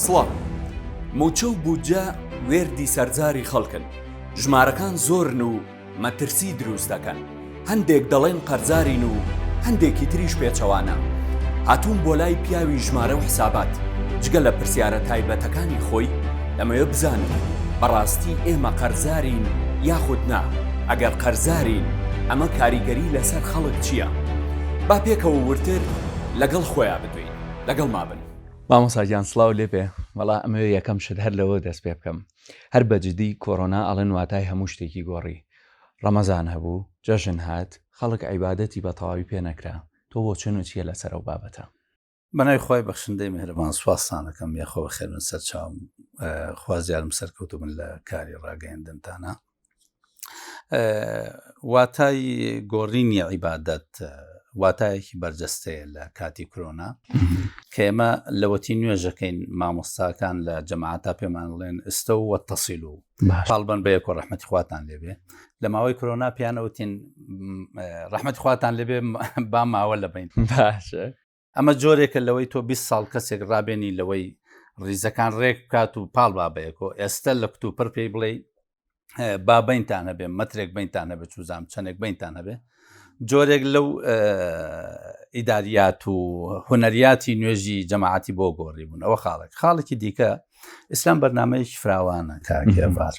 سڵاو. مووچە و بودجە وێردی سەرزاری خەڵکن، ژمارەکان زۆرن و مەترسی دروست دەکەن، هەندێک دەڵێن قەرزارین و هەندێکی تریش پێچەوانە. هاتووم بۆ لای پیاوی ژمارە و حسابات، جگە لە پرسیارە تایبەتەکانی خۆی، دەمەوێ بزانم بەڕاستی ئێمە قەرزارین یاخود نا، ئەگەر قەرزارین ئەمە کاریگەری لەسەر خەڵک چییە؟ با پێکەوە وردتر لەگەڵ خۆیا بدوێین. لەگەڵما بن. مامۆستا گیان سڵاو لێبێ وەڵا ئەمەوێ یەکەم شت هەر لەوە دەست پێ بکەم هەر بە جدی کۆرۆنا ئەڵێن واتای هەموو شتێکی گۆڕی ڕەمەزان هەبوو جەژن هات خەڵک عیبادەتی بە تەواوی پێ نەکرا تۆ بۆچوونت چییە لەسەر ئەو بابەتە؟ بەناوی خوای بەخشندەی میهرەبان سوپاستان ئەکەم یاخوا بەخێربن سەرچاوم خوازیارم سەرکەوتوو بن لە کاری ڕاگەیاندنتانا واتای گۆڕینی عیبادەت واتایەکی بەرجەستەیە لە کاتی کرۆنا کە ئێمە لەوەتی نوێژەکەین مامۆستاکان لە جەماعەتا پێمان ڵێن ئستە و وەتەسیل و پاڵبن بە یەک و ڕەحمەتی خواتان لێبێ لە ماوەی کرۆنا پیانەوتین ڕەحمەتی خواتان لێبێ با ماوە لە بین باشە ئەمە جۆرێکە لەوەی تۆ 20 ساڵ کەسێک ڕابێنی لەوەی ڕیزەکان ڕێک بکات و پاڵ با بەیەکۆ ئێستا لە کتوپڕ پێی بڵێ با بینتان هەبێ مەترێک بینتان هەبێ چوزام چەندێک بینتان هەبێ جۆرێک لەو ئیداریات و هونەریاتی نوێژی جەماعەتی بۆ گۆڕی بوون ئەوە خاڵێک خاڵێکی دیکە ئیسلام بەرنمەیەکی فراوانە کاکێڤار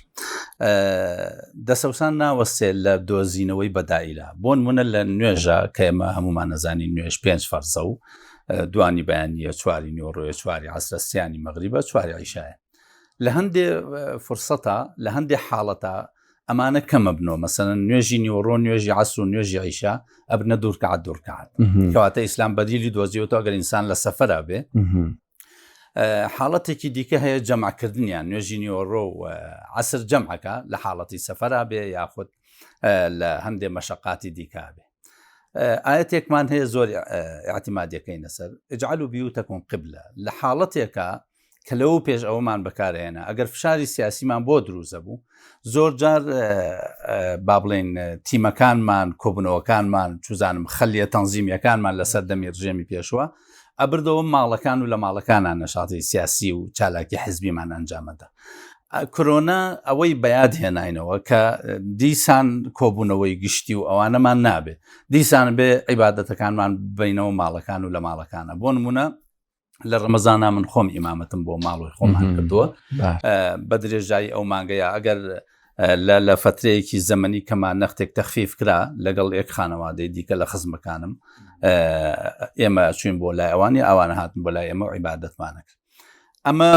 دەسەوسان ناوەستێ لە دۆزینەوەی بەدایلە بۆ نمونە لە نوێژە کە ئێمە هەمومان نەزانین نوێژ پێنج فەرزە و دوانی بەیانە چواری نیۆڕۆیە چواری عسرەسیانی مەغریبە چواری عیشایە لە هەندێ فرسەتە لە هەندێ حاڵەتە ئەمانە کەمە بنەوە مەسەن نوێژی نیوەڕۆ نوێژی عسر و نوێژی عیشا ئەبنە دوورکات دوورکات کەواتە ئیسلام بەدیلی دۆزیەوە ئەگەر ئینسان لە سەفرا بێ حاڵەتێکی دیکە هەیە جەمعکردنیان نوێژی نیوەڕۆ و عسر جەمعەکە لە حاڵەتی سەفرا بێ یاخود لە هەندێ مەشقاتی دیکە بێ ئاەتێکمان هەیە زۆر اعتمادەکەی لەسەر اجعلوا بیوتەکم قبلە لە حاڵەتێکە کە لەوە پێش ئەوەمان بەکارهێنا ئەگەر فشاری سیاسیمان بۆ دروزە بوو زۆر جار با بڵێن تیمەکانمان کۆبنەوەکانمان چزانم خەلیە تەنزیمیەکانمان لەسەر دەمی ڕژێمی پێشوە ئەبردەوە ماڵەکان و لە ماڵەکانان نەشاتی سیاسی و چالاکی حزبیمان ئەنجامەدا کرۆنا ئەوەی بەیاد هێناینەوە کە دیسان کۆبوونەوەی گشتی و ئەوانەمان نابێت دیسان بێ عیباەتەکانمان بینەوە ماڵەکان و لە ماڵەکانە بۆ نمونە لە ڕەمەزانا من خۆم ئیمامەتم بۆ ماڵۆی خۆمان کردووە بە درێژایی ئەو مانگەیە ئەگەر لە لە فترەیەکی زەمەنی کەمان نەختێک تەخفیف کرا لەگەڵ یەک خانەوادەی دیکە لە خزمەکانم ئێمە چوین بۆ لای ئەوانی ئەوانە هاتن بۆ لای ئێمە و عیبادەتمانە کرد ئەمە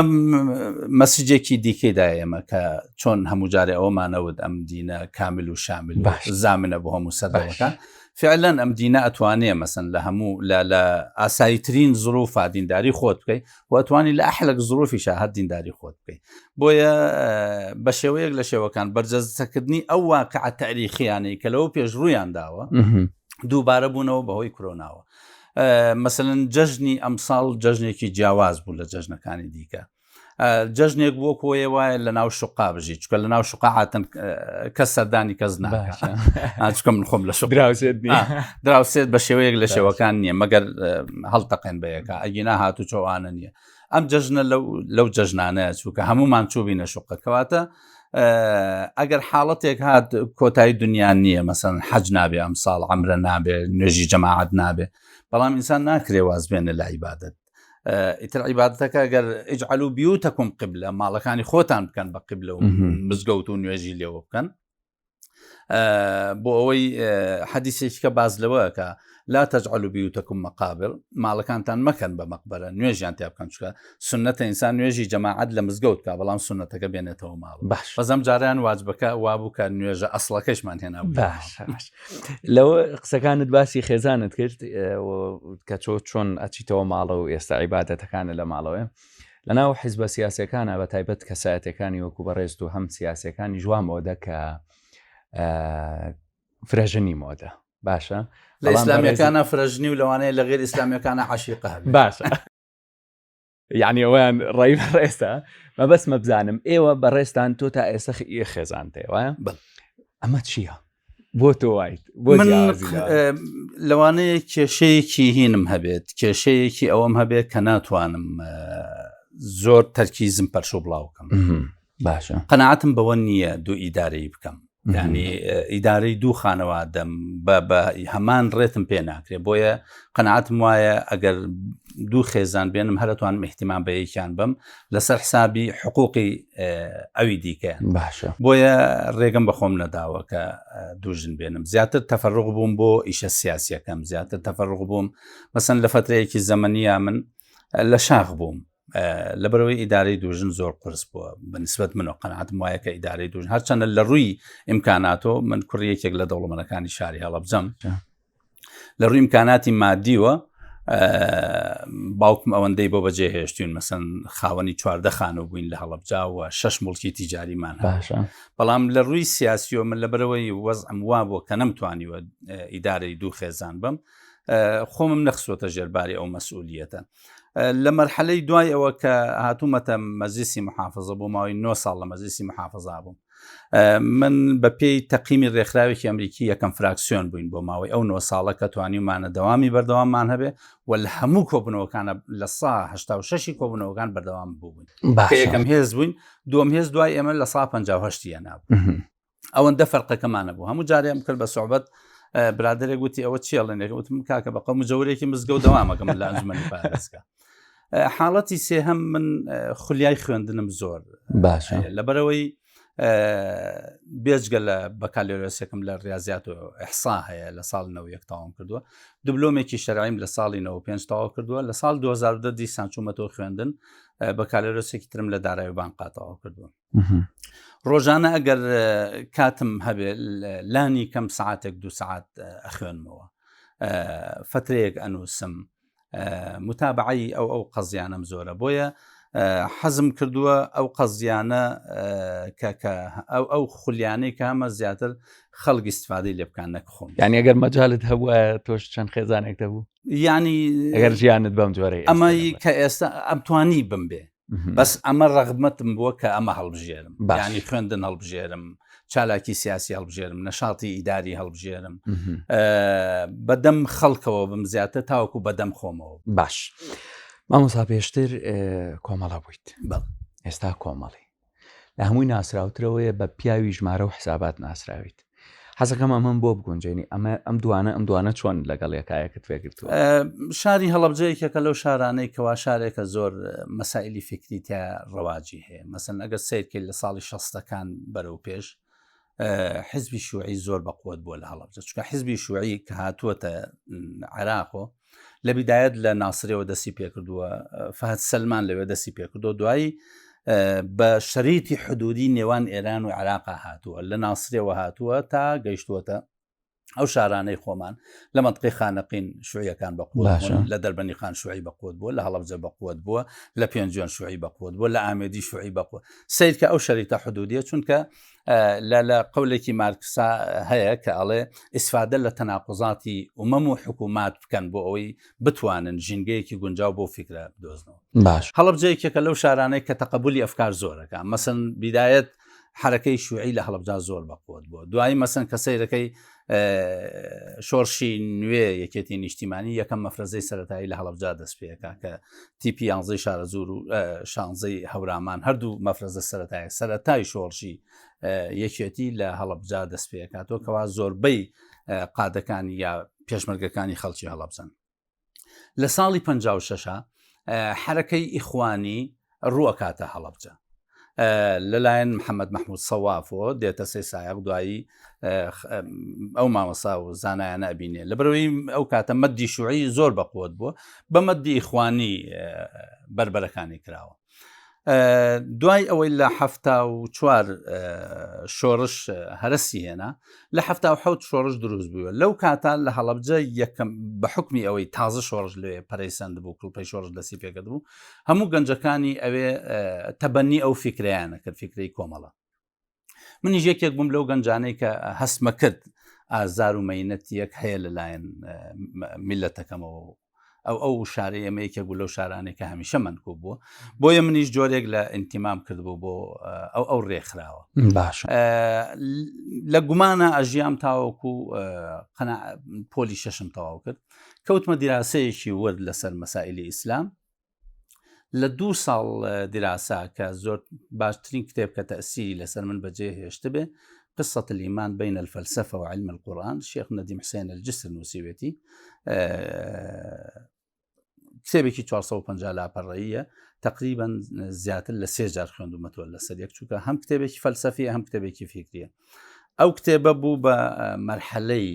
مەسجێکی دیکەی دا ئێمە کە چۆن هەموو جارێ ئەومانەوت ئەم دینە کامل و شامل باش زامنە بۆ هەموو سەردەمەکان فعلا ئەم دینە ئەتوانێ مەسن لە هەموو لە لە ئاساییترین زروفا دینداری خۆت بکەی و ئەتوانی لە ئەحلەک زروفیشا هەر دینداری خۆت بکەی بۆیە بە شێوەیەک لە شێوەکان بەرجەستەکردنی ئەو واقعە تاریخیانەی کە لەوە پێش ڕوویان داوە دووبارە بوونەوە بەهۆی کرۆناوە مەسەلەن جەژنی ئەمساڵ جەژنێکی جیاواز بوو لە جەژنەکانی دیکە جەژنێک بۆ کۆیە وایە لە ناو شقا بژی چکە لە ناو شقا هاتن کەس سەردانی کەس ناچکە من خۆم لە شق دراوسێت دراوسێت بە شێوەیەک لە شێوەکان نییە مەگەر هەڵتەقێن بەیەکە ئەگینا هاتو چۆوانە نییە ئەم جەژنە لەو جەژنانەیە چووکە هەمومان چوبینە شقە کەواتە ئەگەر حاڵەتێک هات کۆتایی دنیا نییە مەسەن حەج نابێ ئەم ساڵ ئەمرە نابێ نوێژی جەماعەت نابێ بەڵام ئینسان ناکرێ واز بێنە لە عیبادەت ئیتر عیبادەتەکە گەر اجعلوا بیوتکم قبلە ماڵەکانی خۆتان بکەن بە قبلە و مزگەوت و نوێژی لێوە بکەن بۆ ئەوەی حەدیسێکی کە باز لەوەکە لا تجعلوا بیوتکم مقابر ماڵەکانتان مەکەن بە مەقبەرە نوێژیان تیا بکەن چکە سنەتە ئینسان نوێژی جەماعەت لە مزگەوت کا بەڵام سنەتەکە بێنێتەوە ماڵ باش بەزەم جاریان واجبەکە وابوو کە نوێژە ئەسڵەکەشمان هێنا باش لەوە قسەکانت باسی خێزانت کرد کە چۆ چۆن ئەچیتەوە ماڵە و ئێستا عیبادەتەکانە لە ماڵەوەێ لەناو حیزبە سیاسەکانە بە تایبەت کەسایەتەکانی وەکو بەڕێزت و هەم سیاسەکانی جوان مۆدە کە فرەژنی مۆدە باشە لە ئیسلامیەکانە فرەژنی و لەوانەیە لە غێر ئیسلامیەکانە عشیقە باشە یعنی ئەویان ڕێی بەڕێزە مەبەستمە بزانم ئێوە بەڕێزتان تۆ تا ئێستا خێزان وایە ئەمە چییە؟ بۆ تۆ وایت بۆ لەوانەیە کێشەیەکی هینم هەبێت کێشەیەکی ئەوەم هەبێت کە ناتوانم. زۆر تەرکیزم پەرش و بڵاوکەم باشە قەنەعاتم بەوە نییە دوو ئیدارەی بکەم ینی ئیدارەی دوو خانەوادەم بە هەمان ڕێتم پێ ناکرێ بۆیە قەنەعاتم وایە ئەگەر دوو خێزان بێنم هەرتوان احتیمان بە یەکیان بم لەسەر حسابی حقوقی ئەوی دیکە باشە بۆیە ڕێگەم بە خۆم نەداوە کە دوو ژن بێنم زیاتر تەفەرق بووم بۆ ئیشە سیاسیەکەم زیاتر تەفەرق بووم مەسەن لە فترەیەکی زەمەنیە من لە شاخ بووم لەبەرەوەی ئیدارەی دوژن زۆر قرس بووە بەنسبەت منەوە قەنعاتم وایە کە ئیدارەی دوژن هەرچەندە لە ڕووی ئیمکاناتۆ من کوڕی یەکێک لە دەوڵەمەنەکانی شاری هەڵەبجەم لە ڕووی ئیمکاناتی مادیوە باوکم ئەوەندەی بۆ بەجێ هێشتوین مەسەن خاوەنی چواردە خانوو بووین لە هەڵەبجا و شەش مڵکی تیجاریمان باشە بەڵام لە ڕووی سیاسیەوە من لەبەرەوەی وەزعم وا بووە کە نەمتوانیوە ئیدارەی دوو خێزان بم خۆمم نەخسوەتە ژێرباری ئەو مەسئولیەتە لە مەرحەلەی دوای ئەوە کە هاتوومەتە مەجلیسی محافظە بۆ ماوەی 9 ساڵ لە مەجلیسی محافظا بووم من بە پێی تەقیمی ڕێکخراوێکی ئەمریکی یەکەم فراکسیۆن بووین بۆ ماوەی ئەو 9 ساڵە کە توانیومانە دەوامی بەردەواممان هەبێ و لە هەموو کۆبنەوەکانە لە سا 86 کۆبنەوەکان بەردەوام بووین یەکەم هێز بووین دووەم هێز دوای ئێمە لە سا 58 یانابوو ئەوەندە فەرقەکەمانە بوو هەموو جارێم کرد بە سوعبەت برادێک وتی ئەوە چیڵێنێک وتم کاکە بە قەم جەورێکی مزگەوت دەوامەکەم لە ئەنجومەنی پارێزگا حاڵەتی سێهەم من خولیای خوێندنم زۆر باشە لەبەرەوەی بێجگە لە بەکالۆریۆسێکم لە ریاضیات و ئەحسا هەیە لە ساڵ 91 تەواوم کردووە دبلۆمێکی شەرعیم لە ساڵی 95 تەواو کردووە لە ساڵ 2010 دیسان چوومەتەوە خوێندن بەکالۆریۆسێکی ترم لە دارایی بانقا تەواو کردووە ڕۆژانە ئەگەر کاتم هەبێ لانی کەم سعاتێک دو سعات ئەخوێنمەوە فترەیەک ئەنووسم متابعی ئەو ئەو قەزیانم زۆرە بۆیە حەزم کردووە ئەو قەزیانە کە کە ئەو ئەو خولیانەی کە هەمە زیاتر خەڵک ئیسفادەی لێ بکان نەک خۆم یعنی ئەگەر مەجالت هەبووە تۆش چەند خێزانێک دەبوو ینی ئەگەر ژیانت بەم جۆرەی ئەمەی کە ئێستا ئەمتوانی بم بێ بەس ئەمە ڕەغبەتم بووە کە ئەمە هەڵبژێرم باشانی خوێندن هەڵبژێرم چالاکی سیاسی هەڵبژێرم نەشاتی ئیداری هەڵبژێرم بەدەم خەڵکەوە بم زیاتر تاوەکو بەدەم خۆمەوە باش مامۆسا پێشتر کۆمەڵە بوویت ئێستا کۆمەڵی لە هەمووی ناسراوترەوەیە بە پیاوی ژمارە و حسابات ناسراویت حەزەکەم ئەمەم بۆ بگونجێنی ئەمە ئەم دوانە ئەم دوانە چۆن لەگەڵ یەکایەکت پێگرتووە شاری هەڵەبجە یەکێکە لەو شارانەی کەوا شارێکە زۆر مەسائلی فکری تیا ڕەواجی هەیە مەسەن ئەگەر سیرکەی لە ساڵی شەستەکان بەرەو پێش حزبی شوعی زۆر بەقوت بووە لە هەڵەبجە چونکە حزبی شوعی کە هاتووەتە عێراقۆ لە بیدایەت لە ناسرەوە دەستی پێکردووە فهد سەلمان لەوێ دەستی پێکردەوە دوایی بە شەریتی حدودی نێوان ئێران و عراقا هاتووە لە ناسرەوە هاتووە تا گەیشتووەتە ئەو شارانەی خۆمان لە منطقی خانەقین شوعیەکان بە قوت لە دەربەنی خان شوعی بە قوت بووە لە هەڵەبجە بە قوت بووە لە پێنجوێن شوعی بە قوت بووە لە ئامێدی شوعی بە قوت سیرکە ئەو شەریتە حدودیە چونکە لە لە قەولێکی مارکسا هەیە کە ئەڵێ ئیسفادە لە تەناقوزاتی ئومەم و حکوومات بکەن بۆ ئەوەی بتوانن ژینگەیەکی گونجاو بۆ فیکرە بدۆزنەوە باش هەڵەبجە یەکێکە لەو شارانەی کە تەقەبولی ئەفکار زۆرەکە مەسن بیدایەت حرەکەی شوعی لە هەڵەبجە زۆر بەقوت بووە دوایی مەسن کە سەیرەکەی شۆڕشی نوێ یەکێتی نیشتیمانی یەکەم مەفرەزەی سەتایی لە هەڵەبجا دەست پێەکە کە تیپی یانزەی شارەزوور و شانزەی هەورامان هەردوو مەفرەزە سەتای سەتای شۆڕشی یەکێتی لە هەڵەبجا دەست پێکاتەوە کەوا زۆربەی قادەکانی یا پێشمەرگەکانی خەڵکی هەڵەبجەن. لە ساڵی 56 حرەکەی ئیخوانی ڕووەکاتە هەڵەبجە لەلایەن محەممەد مححمود سەوافۆ دێتە سێ سایق دوایی ئەو مامەسا و زانایانە ئەبینێ لە بەرەوەی ئەو کاتە مەدی شوعی زۆر بەقوت بووە بە مەدی ئیخوانی بەربەرەکانی کراوە دوای ئەوەی لە 74 شۆڕش هەرسی هێنا لە 77 شۆڕش دروست بووە لەو کاتە لە هەڵەبجە یەکەم بە حکمی ئەوەی تازە شۆڕش لێ پەرەی سند بوو کڵپەی شۆڕش دەستی پێکرد بوو هەموو گەنجەکانی ئەوێ تەبەنی ئەو فیکریانە کرد فیکرەی کۆمەڵە منیش یەکێک بووم لەو گەنجانەی کە هەستمە کرد ئازار و مەینەتیەک هەیە لەلایەن میلەتەکەمەوە ئەو ئەو شارەی ئێمە یەکێک بوو لەو شارانەی کە هەمیشە مەنکوب بووە بۆیە منیش جۆرێک لە ئینتیمام کردبوو بۆ ئەو ئەو ڕێکخراوە باش لە گومانە ئەژیام تاوەکو پۆلی شەشم تەواو کرد کەوتمە دیراسەیەکی ورد لەسەر مەسائلی ئیسلام. لە دوو ساڵ دیراسا کە زۆر باشترین کتێب کە تەسیری لەسەر من بەجێ هێشتبێ قصة الإيمان بين الفلسفة وعلم القرآن شێخ نەدیم حسێن الجسر نووسیوێتی کتێبێکی 450 لاپەڕەیە تقریبا زیاتر لە سێ جار خوێندومەتەوە لەسەر یەک چووکە هەم کتێبێکی فەلسەفی هەم کتێبێکی فکریە ئەو کتێبە بوو بە مەرحەلەی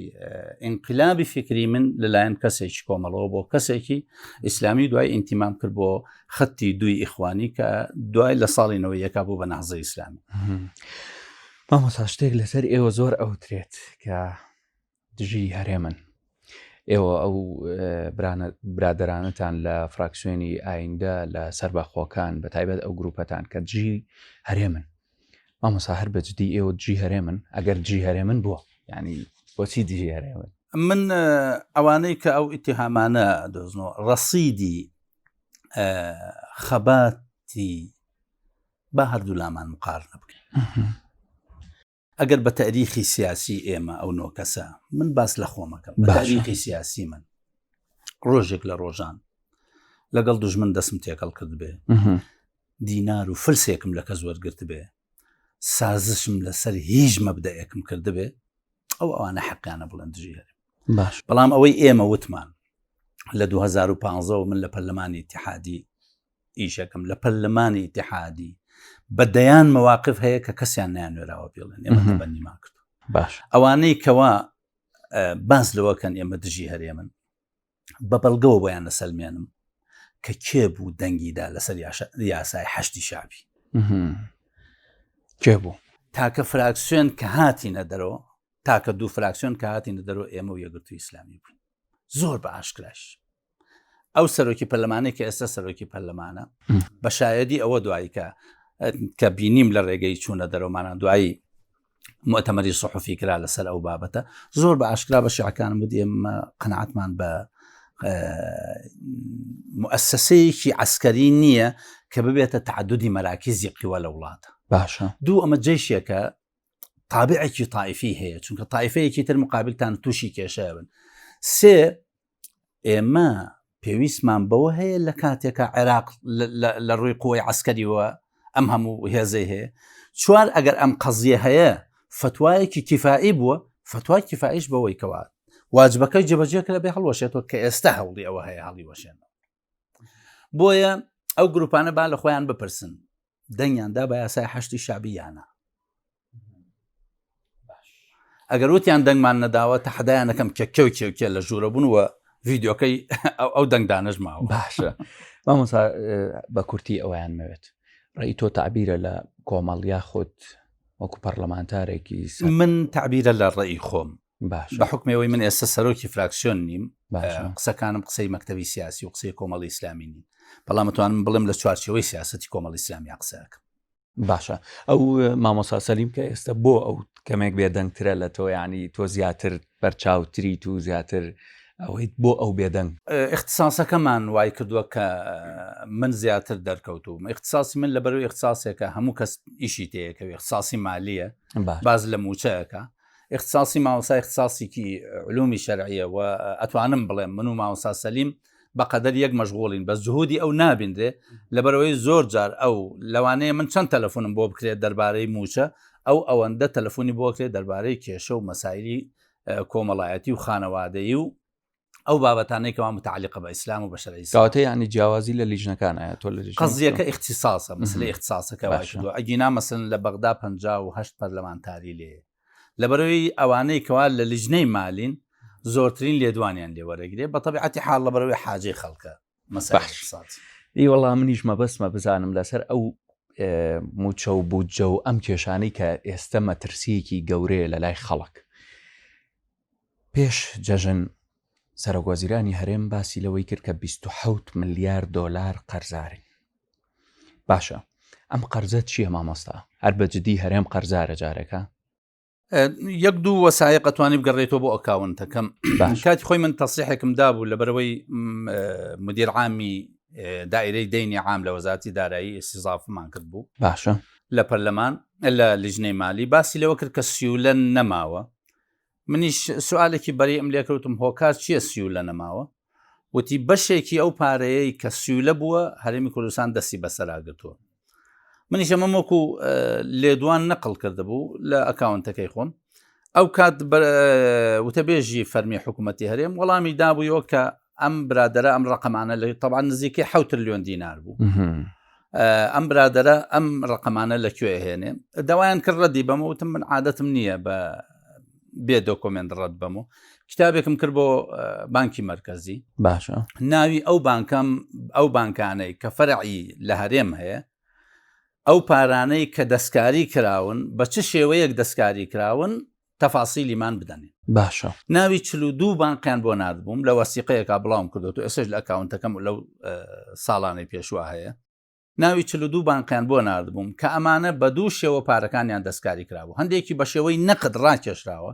ئینقلابی فکری من لەلایەن کەسێکی کۆمەڵەوە بۆ کەسێکی ئیسلامی دوای ئینتیمام کرد بۆ خەتی دوی ئیخوانی کە دوای لە ساڵینەوە یەکا بوو بە نەهزەی ئیسلامی. مامۆستا شتێک لەسەر ئێوە زۆر ئەوترێت کە دژی هەرێمن ئێوە ئەو برادەرانەتان لە فراکسیۆنی ئایندە لە سەربەخۆکان بە تایبەت ئەو گروپەتان کە دژی هەرێمن مامۆسا هەر بە جدی ئێوە دژی هەرێمن ئەگەر دژی هەرێمن بووە ینی بۆچی دژی هەرێمن من ئەوانەی کە ئەو ئیتیهامانە دۆزنەوە ڕەسیدی خەباتی با هەردوولامان مقارنە بکەین ئەگەر بە تاریخی سیاسی ئێمە ئەو نۆ کەسە من باس لە خۆمەکەم بە تاریخی سیاسی من ڕۆژێک لە ڕۆژان لەگەڵ دوژمن دەسم تێکەڵ کرد بێ دینار و فلسێکم لە کەس وەرگرت بێ سازشم لەسەر هیچ مەبدەئێکم کردبێ ئەو ئەوانە حەقیانە بڵێن دژی هەرێم باش بەڵام ئەوەی ئێمە وتمان لە 2015 من لە پەرلەمانی اتحادی ئیشەکەم لە پەرلەمانی ئیتحادی بە دەیان مەواقف هەیە کە کەسیان نیانوێراوە پێڵێن ئێمە تەبەنیمان کرد باش ئەوانەی کەوا باس لەوەکەن ئێمە دژی هەرێمن بە بەڵگەوە بۆیان نەسەلمێنم کە کێ بوو دەنگیدا لەسەر یاسای حەشتی شعبی کێ بوو تاکە فراکسیۆن کە هاتینە دەرەوە تاکە دوو فراکسیۆن کە هاتینە دەرەوە ئێمە و یەکگرتووی ئیسلامی بووین زۆر بە ئاشکراش ئەو سەرۆکی پەرلەمانەی کە ئێستا سەرۆکی پەرلەمانە بە شایەدی ئەوە دوایی کە کە بینیم لە ڕێگەی چوونە دەرەوەمانە دوایی مؤتەمەری سحفی کرا لەسەر ئەو بابەتە زۆر بە ئاشکرا بە شیعەکانم وت ئێمە قەناعەتمان بە مؤسسەیەکی عسکەری نییە کە ببێتە تعددی مەراکزی قیوە لە وڵاتە باشە دوو ئەمە جێشێکە تابعێکی تایفی هەیە چونکە تایفەیەکی تر مقابلتان تووشی کێشە بن سێ ئێمە پێویستمان بەوە هەیە لە کاتێکا عێراق لە ڕووی قوەی عسکەریەوە ئەم هەموو هێزەی هەیە چوار ئەگەر ئەم قەزیە هەیە فتوایەکی کیفایی بووە فتوای کیفایش بەوەی کەوا واجبەکەی جێبەجێ کرا بێ هەڵوەشێتەوە کە ئێستا هەوڵی ئەوە هەیە هەڵیوەشێن بۆیە ئەو گروپانە با لە خۆیان بپرسن دەنگیان دا بە یاسای حەشتی شعبی یانە ئەگەر وتیان دەنگمان نەداوە تەحدایان نەکەم کە کێو کێو کێ لە ژوورە بوون و ڤیددیوکەی ئەو دەنگدانەش ماوە باشە مامۆسا بە کورتی ئەویان مەوێت ڕێی تۆ تعبیرە لە کۆمەڵ یاخود وەکو پەرلەمانتارێکی من تعبیرە لە ڕێی خۆم باش بە حکمەوەی من ئێستا سەرۆکی فراکسیۆن نیم باشە. قسەکانم قسەی مەکتتەبی سیاسی و قسەی کۆمەڵی ئیسلامی نین بەڵام ئەتوانم بڵێم لە چوارچێوەی سیاسەتی کۆمەڵی ئیسلامی قسەکەم باشە ئەو مامۆسا سەلیم کە ئێستا بۆ ئەو کەمێک بێدەنگترە لە تۆ ینی تۆ زیاتر بەرچاوتریت و زیاتر ئەوەیت بۆ ئەو بێدەنگ اختصاسەکەمان وای کردووە کە من زیاتر دەرکەوتوم اختصاسی من لەبەرەوەی اختصاسێکە هەموو کەس ئیشی تەیەکەوی اختصاسی مالیە باش باز لە موچەیەکە اختصاصی مامۆستا اختصاصێکی علومی شەرعیە و ئەتوانم بڵێم من و مامۆستا سەلیم بەقەدەر یەک مەشغوڵین بەس جهودی ئەو نابینرێ لەبەرەوەی زۆر جار ئەو لەوانەیە من چەند تەلەفۆنم بۆ بکرێت دەربارەی موچە ئەو ئەوەندە تەلەفۆنی بۆ کرێت دەربارەی کێشە و مەسایلی کۆمەڵایەتی و خانەوادەیی و ئەو بابەتانەی کەوا متعلقە بە ئیسلام و بە شەرعی ئیسلام. کەواتە یانی جیاوازی لە لیژنەکان ئایا تۆ لە لیژنەی قەزیەکە ئیختیساسە مەسەلەی ئیختیساسەکە وای باشە. کردووە ئەگینا مەسەلەن لە بەغدا 58 پەرلەمانتاری لێیە لەبەرەوەی ئەوانەی کەوا لە لیژنەی مالین زۆرترین لێدوانیان لێ وەرەگرێ بە تەبیعەتی حاڵ لەبەرەوەی حاجەی خەڵکە مەسەلەی باش. ئیقتساد. ئی وەڵا منیش مەبەستمە بزانم لەسەر ئەو موچە و بودجە و ئەم کێشانەی کە ئێستە مەترسیەکی گەورەیە لە لای خەڵک پێش جەژن سەرۆکوەزیرانی هەرێم باسی لەوەی کرد کە 27 ملیار دۆلار قەرزارین باشە ئەم قەرزە چییە مامۆستا هەر بە جدی هەرێم قەرزارە جارەکە یەک دوو وەسایق ئەتوانی بگەڕێتەوە بۆ ئەکاونتەکەم کاتی خۆی من تەسیحێکم دابوو لەبەرەوەی مدیر عامی دایرەی دەینی عام لە وەزارتی دارایی ئستیزافمان کرد بوو باشە لە پەرلەمان لە لیژنەی مالی باسی لەوە کرد کە سیولە نەماوە منیش سوالێکی بەریئم لێکەوتم هۆکار چییە سیولە نەماوە؟ وتی بەشێکی ئەو پارەیەی کە سیولە بووە هەرێمی کوردستان دەستی بەسەرا گرتووە منیش ئەمەم وەکو لێدوان نەقل کردبوو لە ئەکاونتەکەی خۆم ئەو کات وتەبێژی فەرمی حکوومەتتی هەرێم وەڵامی دابوویەوە کە ئەم برادرە ئەم ڕقەمانە لە تەوان نزیکەی حو تریلیۆن دینار بوو ئەم برادرە ئەم ڕقەمانە لە کوێ هێنێ داوایان کرد ڕەدی بەمە وتم من عادەتم نییە بە بێ دۆکۆمێنت ڕەت بەم و کتابێکم کرد بۆ بانکی مرکزی باشە ناوی ئەو بانکەم ئەو بانکانەی کە فەرعی لە هەرێم هەیە ئەو پارانەی کە دەستکاری کراون بە چ شێوەیەک دەستکاری کراون تەفاسیلیمان بدەنێ باشە ناوی 42 بانقیان بۆ نردبووم لە وەسیقەیەکا بڵاوم کردو تو ئێسش لە ئەکاونتەکەم لەو ساڵانەی پێشوە هەیە ناوی 42 بانقیان بۆ ناردبووم کە ئەمانە بە دوو شێوە پارەکانیان دەستکاری کرابوو هەندێکی بە شێوەی نەقد ڕاکێشراوە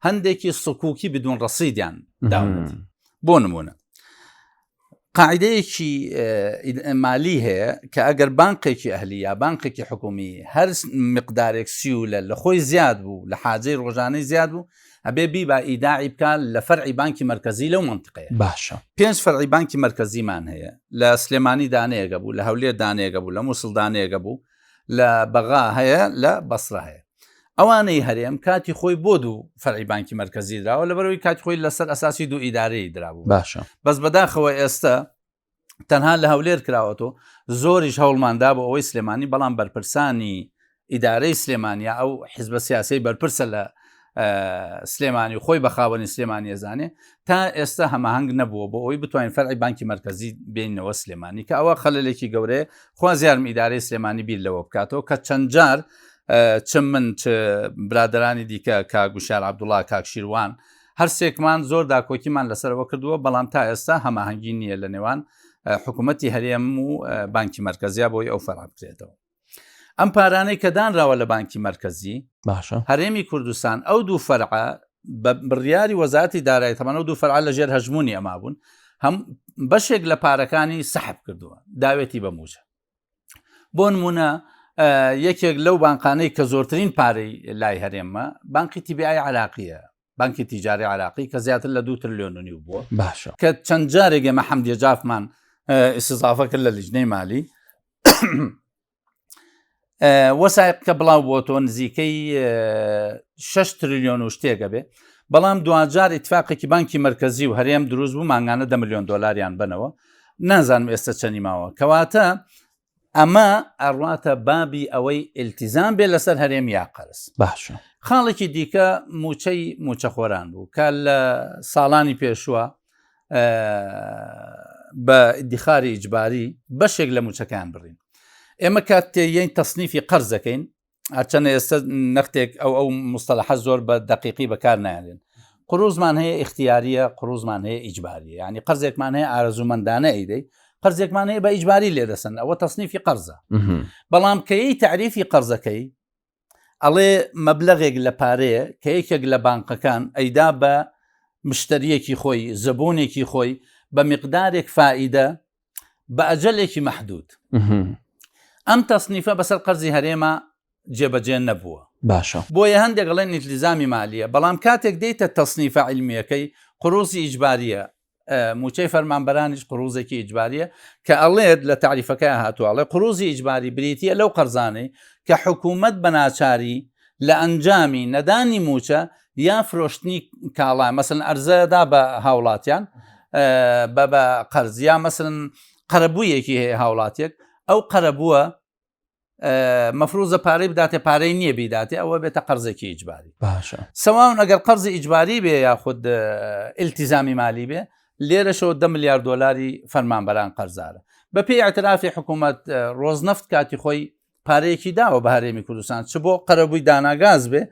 هەندێکی سکوکی بدون ڕەسیدیان داونەتی بۆ نمونە قاعدەیەکی مالی هەیە کە ئەگەر بانقێکی ئەهلی یا بانقێکی حکومی هەر مقدارێک سیولە لە خۆی زیاد بوو لە حاجەی ڕۆژانەی زیاد بوو ئەبێ بیبا ئیداعی بکا لە فەرعی بانکی مەرکەزی لەو مەنتقەیە. باشە. پێنج فەرعی بانکی مەرکەزیمان هەیە، لە سلێمانی دانەیەگە بوو، لە هەولێر دانەیەگە بوو، لە موسڵ دانەیەگە بوو، لە بەغا هەیە، لە بەسرە هەیە. ئەوانەی هەرێم کاتی خۆی بۆ دوو فەرعی بانکی مەرکەزی دراوە، لەبەرئەوەی کاتی خۆی لەسەر ئەساسی دوو ئیدارەیی درابوو. باشە. بەس بەداخەوە ئێستە تەنها لە هەولێر کراوەتەوە زۆریش هەوڵماندا بۆ ئەوەی سلێمانی بەڵام بەرپرسانی ئیدارەی سلێمانیا ئەو حیزبە سیاسی بەرپرسە لە سلێمانی خۆی بە خاوەنی سلێمانی زانێ تا ئێستا هەماهەنگ نەبووە بۆ ئەوەی بتوانین فەرعی بانکی مرکزی بینەوە سلێمانی کە ئەوە خەلێکی گەورەیە خوازیارم ئیدارەی سلێمانی بیر لەوە بکاتەوە کە چەند جار چ من چ برادرانی دیکە کاک گوشار عبدوڵا کاک شیروان هەرسێکمان زۆر داکۆکیمان لەسەرەوە کردووە، بەڵام تا ئێستا هەماهەنگی نییە لە نێوان حکوومەتی هەرێم و بانکی مەرکەزیا بۆی ئەو فەرع بکرێتەوە. ئەم پارانەی کە دانراوە لە بانکی مەرکەزی باشە هەرێمی کوردستان ئەو دوو فەرعە بە بڕیاری وەزارەتی دارایی تەمان ئەو دوو فەرعە لە ژێر هەژمونی ئەما بوون هەم بەشێک لە پارەکانی سەحب کردووە داوێتی بە موچە بۆ نمونە یەکێک لەو بانقانەی کە زۆرترین پارەی لای هەرێمە بانقی TBI عراقیە بانکی تیجاری عراقی کە زیاتر لە دو ترلیۆن و نیو بووە باشە کە چەند جارێک ئێمە حەمدیە جافمان ئیسیزافە کرد لە لیژنەی مالی وەسایق کە بڵاو بۆ تۆ نزیکەی 6 تریلیۆن و شتێکە بێ بەڵام دواجار ئیتفاقێکی بانکی مرکزی و هەرێم دروست بوو مانگانە دە میلیۆن دۆلاریان بنەوە نازانم ئێستا چەنی ماوە کەواتە ئەمە ئەڕواتە بابی ئەوەی ئیلتیزام بێ لەسەر هەرێم یا قەرز. باشە. خاڵێکی دیکە مووچەی مووچەخۆران بوو کە لە ساڵانی پێشووە بە ئیدیخاری ئیجباری بەشێک لە مووچەکان بڕین. ئێمە کاتێ یەین تەسنیفی قەرز دەکەین هەرچەنە ئێستا نەختێک ئەو ئەو مستەلەحە زۆر بە دەقیقی بەکار نایێن قروزمان هەیە ئیختیاریە قروزمان هەیە ئیجباریە ینی قەرزێکمان هەیە ئارەزوومەندانە ئەیدەی قەرزێکمان هەیە بە ئیجباری لێدەسن ئەوە تەصنیفی قەرزە بەڵام کەی تعریفی قەرزەکەی ئەڵێ مەبلەغێک لە پارەیە کە یەکێک لە بانقەکان ئەیدا بە مشتریەکی خۆی زەبوونێکی خۆی بە مقدارێک فائیدە بە ئەجەلێکی مەحدود ئەم تەسنیفە بەسەر قەرزی هەرێمە جێبەجێ نەبووە باشە بۆیە هەندێک ئەڵێن ئیلتیزامی مالیە بەڵام کاتێک دێتە تەسنیفە عیلمیەکەی قروزی ئیجباریە موچەی فەرمانبەرانیش قروزێکی ئیجباریە کە ئەڵێت لە تعریفەکە هاتووە ئەڵێ قروزی ئیجباری بریتە لەو قەرزانەی کە حکوومەت بە ناچاری لە ئەنجامی نەدانی موچە یا فرۆشتنی کاڵا مەسن ئەرزەدا بە هاوڵاتیان بە بە قەرز یا مەسن قەرەبوویەکی هەیە هاوڵاتیەک ئەو قەرەبووە مەفروزە پارەی بداتێ پارەی نییە بیداتێ ئەوە بێتە قەرزێکی ئیجباری باشە سەواون ئەگەر قەرزی ئیجباری بێ یاخود ئیلتیزامی مالی بێ لێرەشەوە دە ملیار دۆلاری فەرمانبەران قەرزارە بە پێی اعترافی حکوومەت ڕۆزنەفت کاتی خۆی پارەیەکی داوە بە هەرێمی کوردستان چ بۆ قەرەبووی داناگاز بێ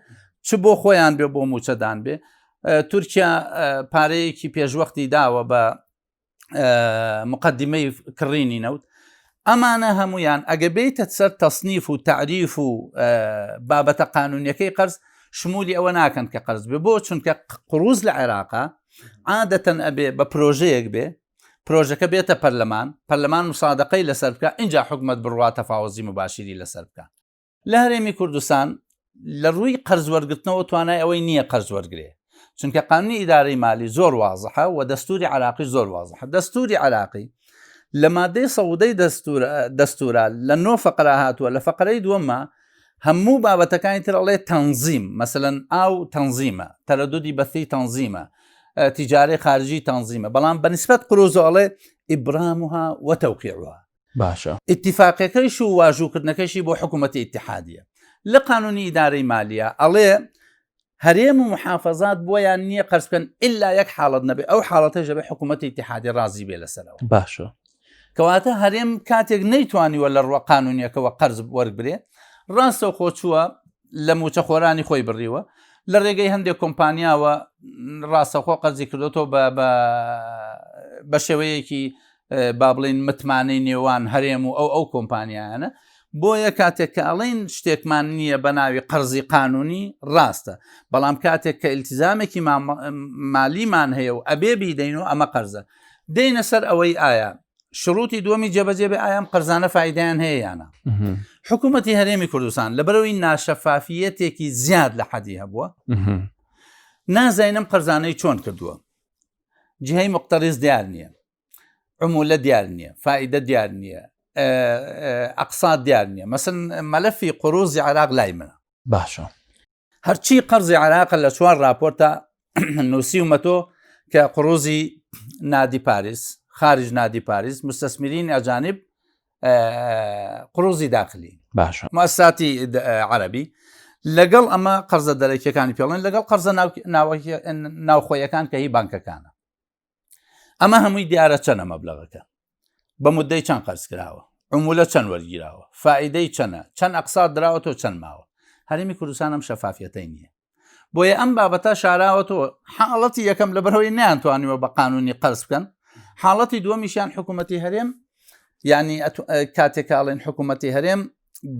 چ بۆ خۆیان بێ بۆ موچەدان بێ تورکیا پارەیەکی پێشوەختی داوە بە مقدمەی کڕینی نەوت ئەمانە هەمویان ئەگە بیتە سەر تەصنیف و تعریف و بابەتە قانونیەکەی قەرز شمولی ئەوە ناکەن کە قەرز بێ بۆ چونکە قروز لە عێراقا عادەتەن ئەبێ بە پرۆژەیەک بێ پرۆژەکە بێتە پەرلەمان پەرلەمان مسادقەی لەسەر بکە اینجا حکومت بڕوا تەفاوەزی مباشری لەسەر بکە لە هەرێمی کوردستان لە ڕووی قەرز وەرگرتنەوە توانای ئەوەی نییە قەرز وەرگێ. چونکە قانونی ئیدارەی مالی زۆر وازحە و دەستوری عراقی زۆر وازحە دەستوری عراقی لە مادەی سەودەی دەستورا لە نۆ فقرا هاتووە لە فقرەی دووەمە هەموو بابەتەکانی تر ئەڵێ تەنزیم مەسەن ئاو تەنزیمە تەرەدودی بەثی تەنزیمە تیجارەی خارجی تەنزیمە بەڵام بەنسبەت قروزۆ ئەڵێ ئیبرامها وتەوقیعها باشە. ئیتیفاقەکەیش و واژووکردنەکەشی بۆ حکوومەتی ئیتیحادیە. لە قانونی ئیدارەی مالیە ئەڵێ هەرێم و محافەزات بۆیان نییە قەرز بکەن ئللا یەک حاڵەت نەبێ ئەو حاڵەتەش دەبێ حکوومەتی ئیتیحادی ڕازی بێ لەسەرەوە. باشە. کەواتە هەرێم کاتێک نەیتوانیوە لە ڕووە قانونیەکەوە قەرز وەرگرێ ڕاستەوخۆ چووە لە موچەخۆرانی خۆی بڕیوە لە ڕێگەی هەندێک کۆمپانیاوە ڕاستەخۆ قەرزی کردوەوە بە شێوەیەکی با بڵین متمانەی نێوان هەرێم و ئەو ئەو کۆمپانیایانە بۆیە کاتێک کە ئەڵین شتێکمان نییە بە ناوی قەرزی قانونی ڕاستە بەڵام کاتێک کە التزامێکی مالیمان هەیە و ئەبێ بیدەین و ئەمە قەرزە دێنە سەر ئەوەی ئایا شروتی دووەمی جێبەجێ بێ ئایا ئەم قەرزانە فایدەیان هەیە یانە حکوومەتی هەرێمی کوردستان لەبەرەوەی ناشەفافیەتێکی زیاد لە حەدی هەبووە نازانم قەرزانەی چۆن کردووە جیهی مقتەریز دیار نییە عمولە دیار نییە فائدە دیار نییە ئەقساد دیار نییە مەسن مەلەفی قروزی عراق لای منە باشە هەرچی قەرزی عراقە لە چوار راپۆرتە نووسیومەتۆ کە قڕوزی نادی پاریس خارج نادی پاریس مستثمرین ئەجانب قڕوزی داخلی باشە مؤسساتی عەربی لەگەڵ ئەمە قەرزە دەرەکیەکانی پێڵێن لەگەڵ قەرزە ناوخۆیەکان کە هی بانکەکانە ئەمە هەمووی دیارە چەنە مەبلەغەکە بە مدەی چەند قەرز کراوە عمولە چەند وەرگیراوە فائیدەی چەنە چەند ئەقسا دراوە تۆ چەند ماوە هەرێمی کوردستان ئەم شەفافیەتەی نییە بۆیە ئەم بابەتە شاراوەتەوە حاڵەتی یەکەم لە بەرەوەی نیانتوانیوە بە قانونی قەرز بکەن حاڵەتی دووەمیشیان حکوومەتی هەرێم ینی کاتێکاڵێن حکوومەتی هەرێم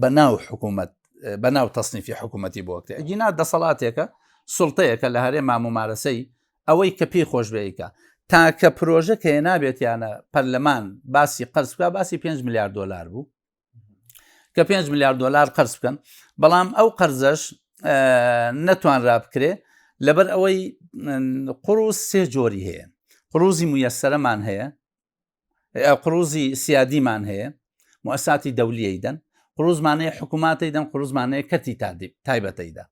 بە ناو حکوومەت بە ناو تەصنیفی حکوومەتی بۆکرێ ئەگینا دەسەڵاتێکە سڵتەیەکە لە هەرێم مامۆمارەسەی ئەوەی کە پێی خۆش بێ ئەیکا. تاکە پرۆژە کە هێنابێتیانە پەرلەمان باسی قەرز بکا باسی 5 میلیارد دۆلار بوو کە 5 میلیارد دۆلار قەرز بکەن بەڵام ئەو قەرزەش نەتوانرا بکرێ لەبەر ئەوەی قڕوز سێ جۆری هەیە قڕوزی مویەسەرەمان هەیە قڕوزی سیادیمان هەیە موساتی دەولیەی دەن قڕوزمانەیە حکووماتەی دەن قڕوزمانەیە کەرتی تایبەتەیدا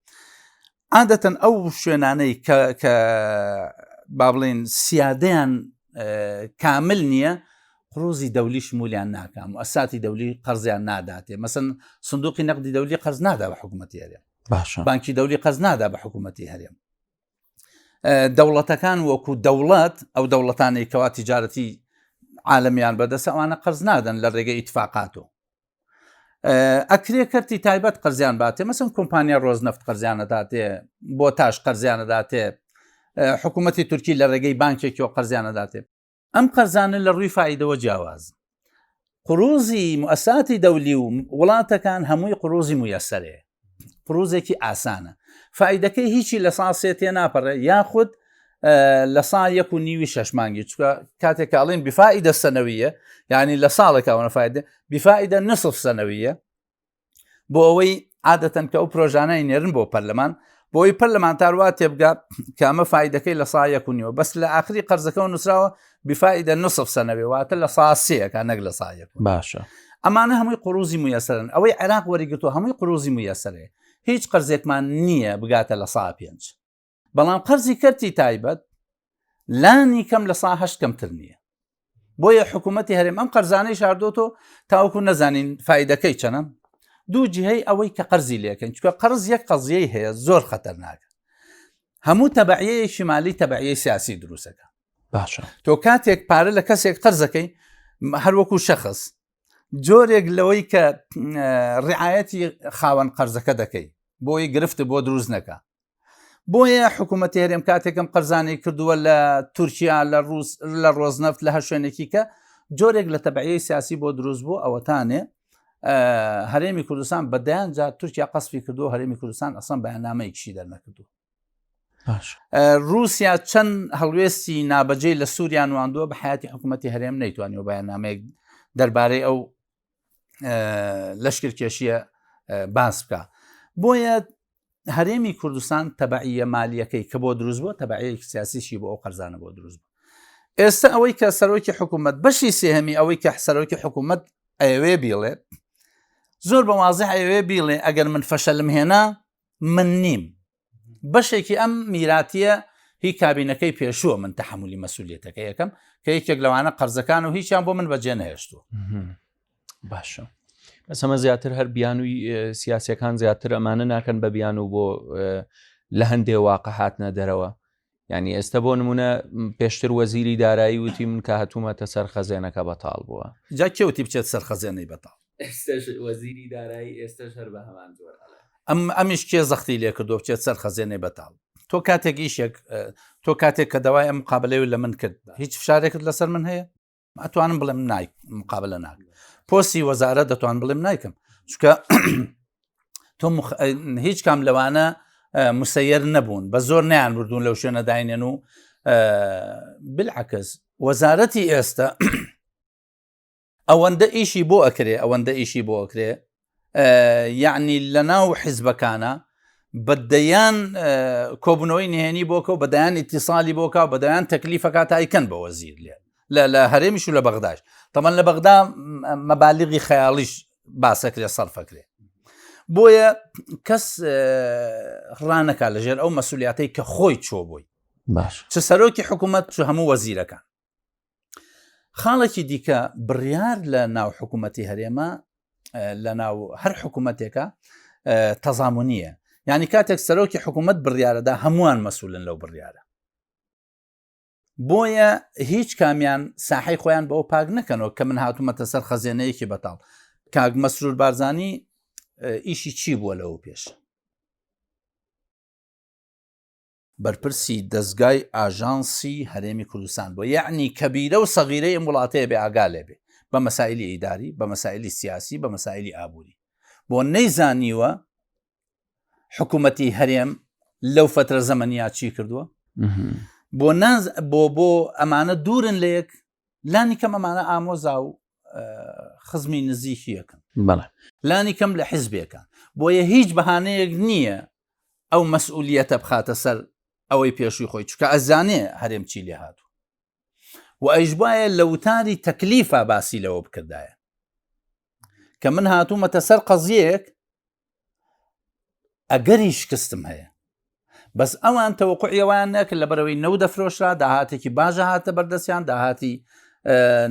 عادەتەن ئەو شوێنانەی کە با بڵێن سیادەیان کامل نییە قڕوزی دەولی شمولیان ناکەم و ئەساتی دەولی قەرزیان ناداتێ مەسن سندوقی نەقدی دەولی قەرز نادا بە حکوومەتی هەرێم باشە بانکی دەولی قەرز نادا بە حکوومەتی هەرێم دەوڵەتەکان وەکو دەوڵەت ئەو دەوڵەتانەی کەوا تیجارەتی عالەمیان بەدەستە ئەوانە قەرز نادەن لە ڕێگەی ئیتفاقاتەوە ئەکرێ کەرتی تایبەت قەرزیان باتێ مەسم کۆمپانیا ڕۆزنەفت قەرزیانەداتێ بۆ تاش قەرزیانەداتێ حکوومەتی تورکی لە ڕێگەی بانکێکیەوە قەرزیانەداتێ ئەم قەرزانە لە ڕووی فائیدەوە جیاوازن. قروزی موئەساتی دەولی و وڵاتەکان هەمووی قروزی مویەسەرەیە. قروزێکی ئاسانە. فائیدەکەی هیچی لە سا سێ تێ ناپەڕێ یاخود لە سا یەک و نیوی شەش مانگی چکە کاتێک کە ئەڵێن بفائیدە سەنەویە یعنی لە ساڵێک ئەوەنە فائیدە بفائیدە نصف سەنەویە بۆ ئەوەی عادەتەن کە ئەو پرۆژانای نێرن بۆ پەرلەمان بۆی پەرلەمانتار وا تێبگا کە ئەمە فیدەکەی لە سا یەک و نیوە بەس لە ئاخری قەرزەکەەوە نووسراوە بفائدە نصف سەنەوێ واتە لە سا سێەکە نەک لە سا یەک باشە ئەمانە هەمووی قڕوزی مویەسەرن ئەوەی عێراق وەریگرتووە هەمووی قڕوزی مویەسەرەیە هیچ قەرزێکمان نییە بگاتە لە سا پێنج بەڵام قەرزی کەرتی تایبەت لانی کەم لە سا هەشت کەمتر نییە بۆیە حکوومەتتی هەرێم ئەم قەرزانەی شاردۆتۆ تاوەکو نەزانین فیدەکەی چەنە دوو جیهەی ئەوەی کە قەرزی لەکەن چکە قەرز یەک قەزیەی هەیە زۆر خەتەرناکە هەموو تەبعەیەکی مالی تەبعەی سیاسی دروستەکە باشە تۆ کاتێک پارە لە کەسێک قەرزەکەی هەروەکو شخص جۆرێک لەوەی کە ڕعاەتی خاوەن قەرزەکە دەکەی بۆی گرفت بۆ دروست نەکە بۆیە حکوومەتی هەرێم کاتێکم قەرزانی کردووە لە تورکیا لە ڕوس لە ڕۆزنەفت لە هەر شوێنێکی کە جۆرێک لە تەبعی سیاسی بۆ دروست بوو ئەوەتانێ هەرێمی کوردستان بەدەیان جار تورکیا قەسفی کردو هەرێمی کوردستان ئەسان بەیاننامەیەکیشی دەرنەکردو رووسیا چەند هەڵوێستی نابەجێ لە سووریا نواندووە بە حیاتی حکوومەتتی هەرێم نەیتوانیوە بەیاننامەیەک دەربارەی ئەو لەشکر کێشیە باس بکە بۆیە هەرێمی کوردستان تەبعیە مالیەکەی کە بۆ دروست بووە تەبعیەکی سیاسیشی بۆ ئەو قەرزانە بۆ دروست بوو ئێستا ئەوەی کە سەرۆکی حکوومەت بەشی سێهەمی ئەوەی کە سەرۆکی حکوومەت ئەیەوێ بیڵێ زۆر بە وازح ئەیەوێ بیڵێ ئەگەر من فەشەلم هێنا من نیم بەشێکی ئەم میراتیە هی کابینەکەی پێشووە من تەحملی مەسوولێتەکە یەکەم کە یەکێک لەوانە قەرزەکان و هیچیان بۆ من بەجێ نەهێشتووە باشە بەس ئەمە زیاتر هەر بیانووی سیاسەکان زیاتر ئەمانە ناکەن بە بیان و بۆ لە هەندێ واقع هاتنە دەرەوە یعنی ئێستا بۆ نمونە پێشتر وەزیری دارایی وتی من کە هاتوومەتە سەر خەزێنەکە بەتاڵ بووە جا کێوتی بچێت سەر خەزێنەی بەتاڵ ئێستش وەزیری دارایی ئێستش هەر بە هەمان جۆر ئەم ئەمیش کێ زەختی لێ کردو بچێت سەر خەزێنەی بەتاڵ تۆ کاتێک ئیشێک تۆ کاتێک کە داوای ئەم مقابلەی لە من کرد هیچ فشارێکت لەسەر من هەیە ئەتوانم بڵێم نایک مقابلە ناک پۆستی وەزارە دەتوان بڵێم نایکەم چکە تۆ هیچ کام لەوانە مسەر نەبوون بە زۆر نیان بردوون لەو شوێنە داینێن و بالعکس وەزارەتی ئێستا ئەوەندە ئیشی بۆ ئەکرێ ئەوەندە ئیشی بۆ ئەکرێ یعنی لە ناو حیزبەکانە بە دەیان کۆبوونەوەی نهێنی بۆکە و بەدایان ئیتیسالی بۆکە و بەدایان تەکلیفەکە تا ئەیکەن بە وەزیر لێ لە هەرێمیش و لە بەغداش تەمان لە بەغدا مەبالغی خەیاڵیش باسەکرێ سەرفەکرێ بۆیە کەس ڕانەکە لەژێر ئەو مەسولیاتەی کە خۆی چۆ بووی باش چ سەرۆکی حکوومەت چ هەموو وەزیرەکان خاڵێکی دیکە بڕیار لە ناو حکوومەتی هەرێمە لە ناو هەر حکوومەتێکە تەزامونیە یعنی کاتێک سەرۆکی حکوومەت بڕیارەدا هەمووان مەسوولن لەو بڕیارە بۆیە هیچ کامیان ساحی خۆیان بەوە پاک نەکەنەوە کە من هاتوومەتە سەر خەزێنەیەکی بەتاڵ کاک مەسرور بارزانی ئیشی چی بووە لەوە پێش بەرپرسی دەزگای ئاژانسی هەرێمی کوردستان بووە یەعنی کەبیرە و سەغیرەی ئەم وڵاتەیە بێ ئاگا لێ بێ بە مەسایلی ئیداری بە مەسایلی سیاسی بە مەسایلی ئابووری بۆ نەیزانیوە حکوومەتی هەرێم لەو فترە زەمەنیا چی کردووە بۆ ناز بۆ بۆ ئەمانە دوورن لە یەک لانی کەم ئەمانە ئامۆزا و خزمی نزیکی یەکن بەڵێ لانی کەم لە حزبێکە بۆیە هیچ بەهانەیەک نییە ئەو مەسئولیەتە بخاتە سەر ئەوەی پێشووی خۆی چکە ئەزانێ هەرێم چی لێ هاتوو و ئەیش وایە لە وتاری تەکلیفا باسی لەوە بکردایە کە من هاتوومەتە سەر قەزیەک ئەگەری شکستم هەیە بەس ئەوان تەوەقعی ئەوان نەکرد لەبەرەوەی نەو دەفرۆشرا داهاتێکی باشە هاتە بەردەستیان داهاتی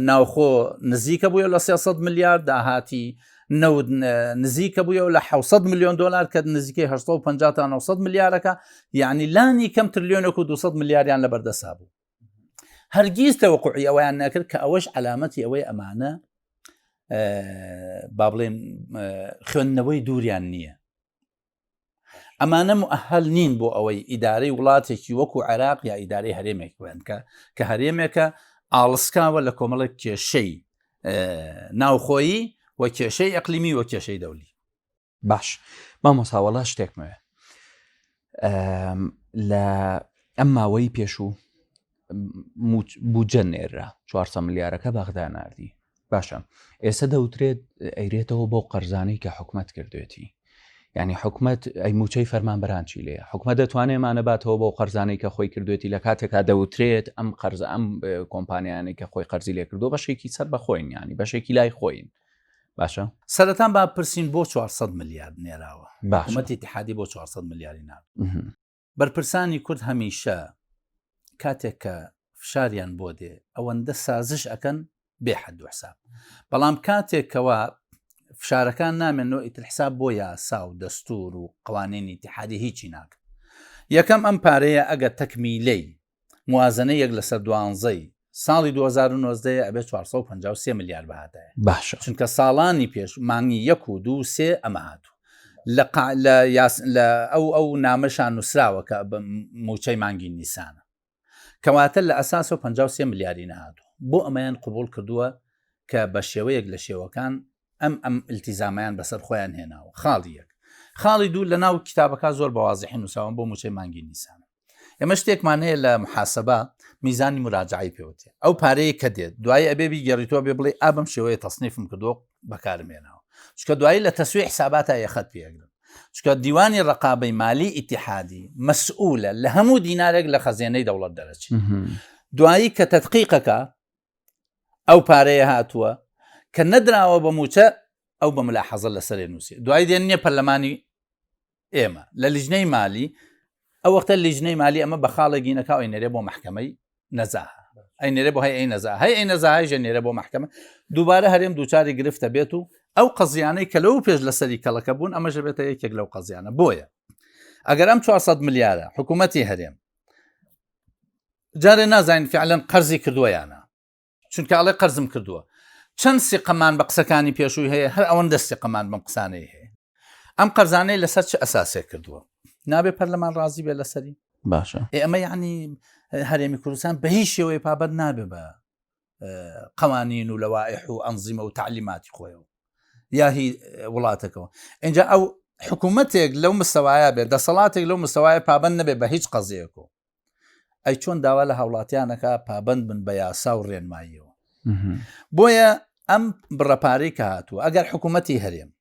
ناوخۆ نزیکە بووە لە 300 میلیارد داهاتی نەوت نزیکە بووە لە 600 میلیۆن دلار کە نزیکەی 850 تا 900 میلیارەکە یعنی لانی کەم تریلیۆنێک و 200 میلیاریان لە بەردەسا بوو هەرگیز تەوەقعی ئەویان نەکرد کە ئەوەش علامەتی ئەوەی ئەمانە با بڵێن خوێندنەوەی دووریان نییە ئەمانە مؤهل نین بۆ ئەوەی ئیدارەی وڵاتێکی وەکو عێراق یا ئیدارەی هەرێمێک بن کە کە هەرێمێکە ئاڵسکاوە لە کۆمەڵێک کێشەی ناوخۆیی و کێشەی ئەقلیمی و کێشەی دەولی باش مامۆسا وەڵا شتێکمەوێ لە ئەم ماوەی پێشوو بودجە نێررا 400 ملیارەکە بەغدا ناردی باشە ئێستا دەوترێت ئەیرێتەوە بۆ قەرزانەی کە حکومت کردوێتی یعنی حکومت ئەی موچەی فەرمانبەران چی لێ حکومت دەتوانێت مانەباتەوە بۆ قەرزانەی کە خۆی کردوێتی لە کاتێکا دەوترێت ئەم قەرز ئەم کۆمپانیانەی کە خۆی قەرزی لێ کردو بەشێکی سەر بەخۆین ینی بەشێکی لای خۆین باشە سەرەتان با پرسین بۆ 400 میلیارد نێراوە حکومەتی اتحادی بۆ 400 میلیاری نارد بەرپرسانی کورد هەمیشە کاتێک کە فشاریان بۆ دێ ئەوەندە سازش ئەکەن بێ حەد و حساب بەڵام کاتێکەوە فشارەکان نامێنەوە ئیتر حساب بۆ یاسا و دەستور و قوانینی اتحادی هیچی ناکەن یەکەم ئەم پارەیە ئەگەر تەکمیلەی موازنە یەک لەسەر دوانزەی ساڵی 2019 ئەبێ 453 ملیار بهاتایە باشە چونکە ساڵانی پێش مانگی یەک و دوو سێ ئەمە هاتوو لە لە یاس لە ئەو ئەو نامەشان نووسراوە کە موچەی مانگی نیسانە کەواتە لە ئەساسەوە 53 ملیاری نەهاتوو بۆ ئەمەیان قبول کردووە کە بە شێوەیەک لە شێوەکان ئەم ئەم التیزامیان بەسەر خۆیان هێناوە خاڵی یەک خاڵی دوو لە ناو کتابەکە زۆر بەوازحی نووساوە بۆ موچەی مانگی نیسانە ئێمە شتێکمان هەیە لە محاسبە میزانی مراجعی پێوتێ ئەو پارەیە کە دێت دوایی ئەبێ بیگەڕیتەوە بێ بڵێ ئا بەم شێوەیە تەصنیفم کردووە بەکارمێناوە چکە دوایی لە تەسوی حساباتە یەخەت پێگرن. چونکە دیوانی ڕقابەی مالی ئیتیحادی مەسئولە لە هەموو دینارێک لە خەزێنەی دەوڵەت دەرەچێت دوایی کە تەدقیقەکە ئەو پارەیە هاتووە کە نەدراوە بە موچە ئەو بە ملاحەزە لەسەرێ نووسێ دوای دێن نییە پەرلەمانی ئێمە لە لیژنەی مالی ئەو وەختە لیژنەی مالی ئەمە بە خاڵێکی نەکاو ئەی نێرێ بۆ محکمەی نەزاهە ئەی نێرێ بۆ هەی ئەی نەزا هەی ئەی نەزاهایژە نێرە بۆ محکمە دووبارە هەرێم دووچاری گرفتە بێت و ئەو قەزیانەی کە لەو پێش لەسەری کەڵەکە بوون ئەمەش بێتە یەکێک لەو قەزیانە بۆیە ئەگەر ئەم 400 ملیارە حکوومەتی هەرێم جارێ نازانین فعلەن قەرزی کردووە یانە چونکە ئەڵێ قەرزم کردووە چەند سیقەمان بە قسەکانی پێشووی هەیە هەر ئەوەندە سیقەمان بەم قسانەی هەیە ئەم قەرزانەی لەسەر چ ئەساسێک کردووە نابێ پەرلەمان ڕازی بێ لەسەری باشە ئەمە یعنی هەرێمی کوردستان بە هیچ شێوەیە پابەند نابێ بە قوانین و لەوائح و ئەنزیمە و تعلیماتی خۆیەوە یاهی وڵاتەکەەوە اینجا ئەو حکوومەتێک لەو مستەوایە بێت دەسەڵاتێک لەو مستەوایە پابند نەبێ بە هیچ قەزیەکەوە ئەی چۆن داوا لە هاوڵاتیانەکە پابند بن بە یاسا و ڕێنماییەوە بۆیە ئەم بڕەپارەی کە هاتووە ئەگەر حکوومەتی هەرێم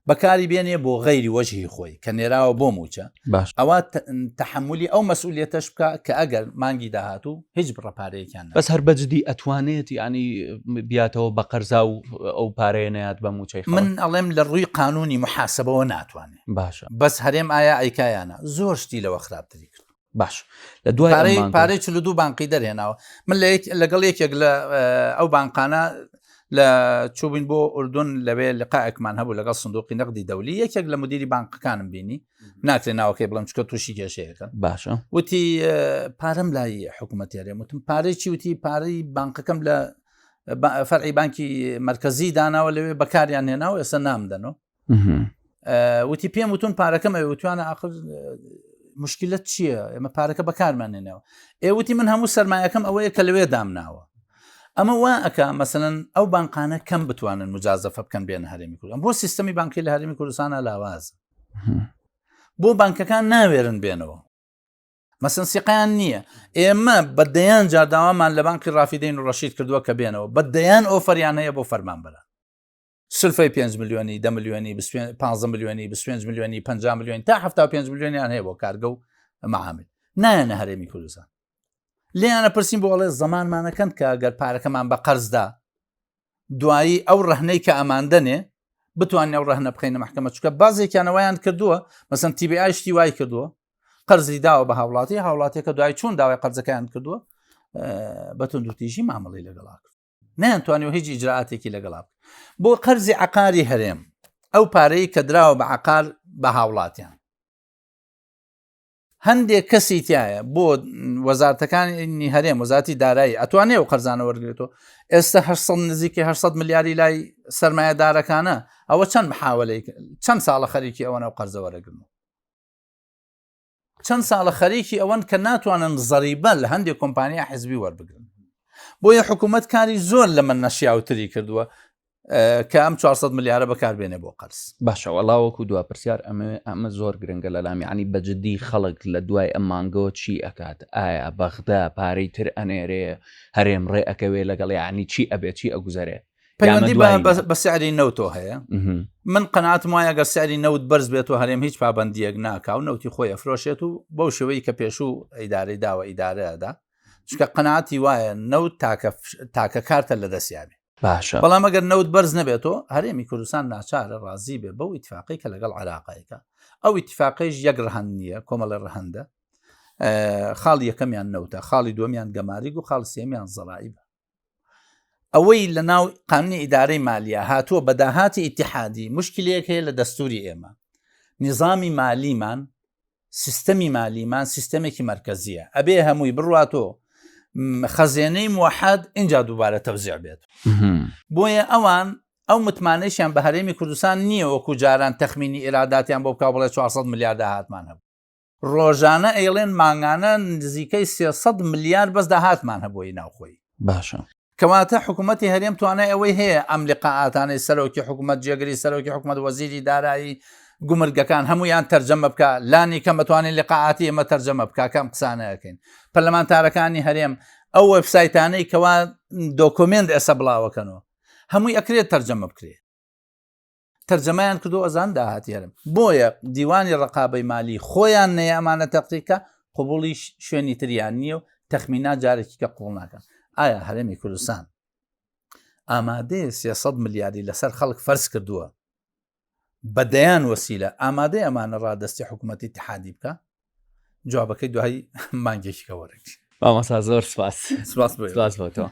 بەکاری بێنێ بۆ غەیری وەجهی خۆی کە نێراوە بۆ موچە باش ئەوە تەحملی ئەو مەسئولیەتەش بکە کە ئەگەر مانگی داهاتوو هیچ بڕە پارەیەکیان بەس هەر بەجدی ئەتوانێت ینی بیاتەوە بە قەرزا و ئەو پارەیە نەیات بە موچەی من ئەڵێم لە ڕووی قانونی محاسبەوە ناتوانێت باشە بەس هەرێم ئایا ئەیکایانە زۆر شتی لەوە خراپتری کرد باش لە دوای پارەی پارەی 42 بانقی دەرهێناوە من لە لەگەڵ یەکێک لە ئەو بانقانە لە چوبین بۆ ئوردون لەوێ لقاکمان هەبوو لەگەڵ سندوقی نەقدی دەولی یەکێک لە مدیری بانقەکانم بینی ناکرێ ناوەکەی بڵم چکە تووشی کێشەیەەکەن باشە وتی پارەم لای حکوومەت هەرێم وتم پارەی چی وتی پارەی بانقەکەم لە فەرعی بانکی مرکزی داناوە لەوێ بەکاریان هێناوە ئێستا نامدەنەوە وتی پێم وتون پارەکەم ئەوێ وتوانە ئاخر مشکلت چییە ئێمە پارەکە بەکارمانێنەوە ئێوتی من هەموو سەرمایەکەم ئەوەیە کە لەوێ دامناوە ئەمە وا ئەک مەسەن ئەو بانقانە کەم بتوانن مجازەفە بکەن بێن هەرێمی کوردستان بۆ سیستەمی بانکی لە هەرێمی کوردستانە لاواز بۆ بانکەکان ناوێرن بێنەوە مەسن سیقیان نییە ئێمە بە دەیان جار داوامان لە بانکی ڕافیدەین و ڕەشید کردووە کە بێنەوە بە دەیان ئۆفەریان هەیە بۆ فەرمانبەران سلفەی پێنج ملیۆنی، دە ملیۆنی، پانزە ملیۆنی، 25 ملیۆنی، 50 ملیۆنی تا 75 ملیۆنیان هەیە بۆ کارگە و معامل نایەنە هەرێمی کوردستان لێیانە پرسین بۆ ئەڵێ زەمانمانەکەن کە گەر پارەکەمان بە قەرزدا دوایی ئەو ڕەهنەی کە ئەماندەنێ بتوانین ئەو ڕەهنە بخەینە محکمە چکە بازێکیانەوەیان کردووە مەسەن TBI شتی وای کردووە قەرزی داوە بە هاوڵاتی هاوڵاتیەکە دوای چۆن داوای قەرزەکەیان کردووە بە توندوتیژی مامەڵی لەگەڵا کرد نەیانتوانیوە هیچ ئیجرائاتێکی لەگەڵا بکەن بۆ قەرزی عقاری هەرێم ئەو پارەی کە دراوە بە عقار بە هاوڵاتیان هەندێک کەسی تایە بۆ وەزارتەکانی هەرێم وەزاتی دارایی ئەتوانێ و قەرزانە وەرگێتەوە ئێستا 800 نزیکی 800 ملیاری لای سرمایهدارەکانە ئەوە چەند محاولەی چەند ساڵە خەریکی ئەوەنە و قەرزە وەرەگرن چەند ساڵە خەریکی ئەوەن کە ناتوانن زەریبە لە هەندێک کۆمپانیا حزبی وەربگرن بۆیە حکوومەت کاری زۆر لە من نەشیاوتری کردووە کە ئەم 400 ملیارە بەکاربێنێ بۆ قەرز باشە وەڵا وەکو دوا پرسیار ئەمە ئەمە زۆر گرنگە لە لامی عنی بەجددی خەڵک لە دوای ئەم مانگەوە چی ئەکات ئایا بەغدا پارەی تر ئەنێرێ هەرێم ڕێ ئەکەوێ لەگەڵ یعنی چی ئەبێ چی ئەگوزەرێ پەیوەندی بە سعری نەوتۆ هەیە من قەناتم وایە گەر سعری نەوت بەرز بێت و هەرێم هیچ پابندیەک ناکا و نەوتی خۆی ئەفرۆشێت و بەو شێوەی کە پێشوو ئیدارەی داوە ئیدارەدا چونکە قەناعەتی وایە نەوت تاکە تاکە کارتە لە دەستیابێ باشە بەڵام ئەگەر نەوت بەرز نەبێتەوە هەرێمی کوردستان ناچارە ڕازی بێ بەو ئیتفاقی کە لەگەڵ عراقایکە ئەو ئیتفاقیش یەک ڕەهەند نییە کۆمەڵی ڕەهەندە خاڵی یەکەمیان نەوتە خاڵی دووەمیان گەماریگ و خاڵ سێمیان زەرائیبە ئەوەی لە ناو قانونی ئیدارەی مالیە هاتووە بە داهاتی ئیتحادی مشکلەیەک هەیە لە دەستوری ئێمە نظامی مالیمان سیستەمی مالیمان سیستەمێکی مرکزیە ئەبێ هەمووی بڕاتۆ خەزێنەی موحد اینجا دووبارە تەوزیع بێت بۆیە ئەوان ئەو متمانەیشیان بە هەرێمی کوردستان نییە وەکو جاران تەخمینی ئیراداتیان بۆ بکا بڵێ 400 ملیار داهاتمان هەبوو ڕۆژانە ئەیڵێن مانگانە نزیکەی 300 ملیار بەس داهاتمان هەبووی ناوخۆی باشە کەواتە حکوومەتی هەرێم توانای ئەوەی هەیە ئەم لقاعاتانەی سەرۆکی حکوومەت جێگری سەرۆکی حکوومەت وەزیری دارایی گومرگەکان هەمویان تەرجەمە بکە لانی کەم بتوانین لقاعاتی ئێمە تەرجەمە بکە کەم قسانەکەین پەرلەمانتارەکانی هەرێم ئەو وەبسایتانەی کەوا document ئێستا بڵاوەکەنەوە هەمووی ئەکرێت تەرجەمە بکرێت. تەرجەمەیان کردو ئەزان داهاتی هەرم بۆیە دیوانی ڕقابەی مالی خۆیان نەیە ئەمانە تەقریکە قوبوڵی شوێنی تریان نییە و تەخمینا جارێکی کە قوڵ ناکەن ئایا هەرێمی کوردستان ئامادەیە 300 ملیاری لەسەر خەڵک فەرز کردووە بە دەیان وەسیلە ئامادەی ئەمانە ڕادستی حکوومەتی اتحادی بکە جوابەکەی دوای مانگێکی کە وەرەگری مامۆستا زۆر سپاس سپاس سپاس بۆ تۆ.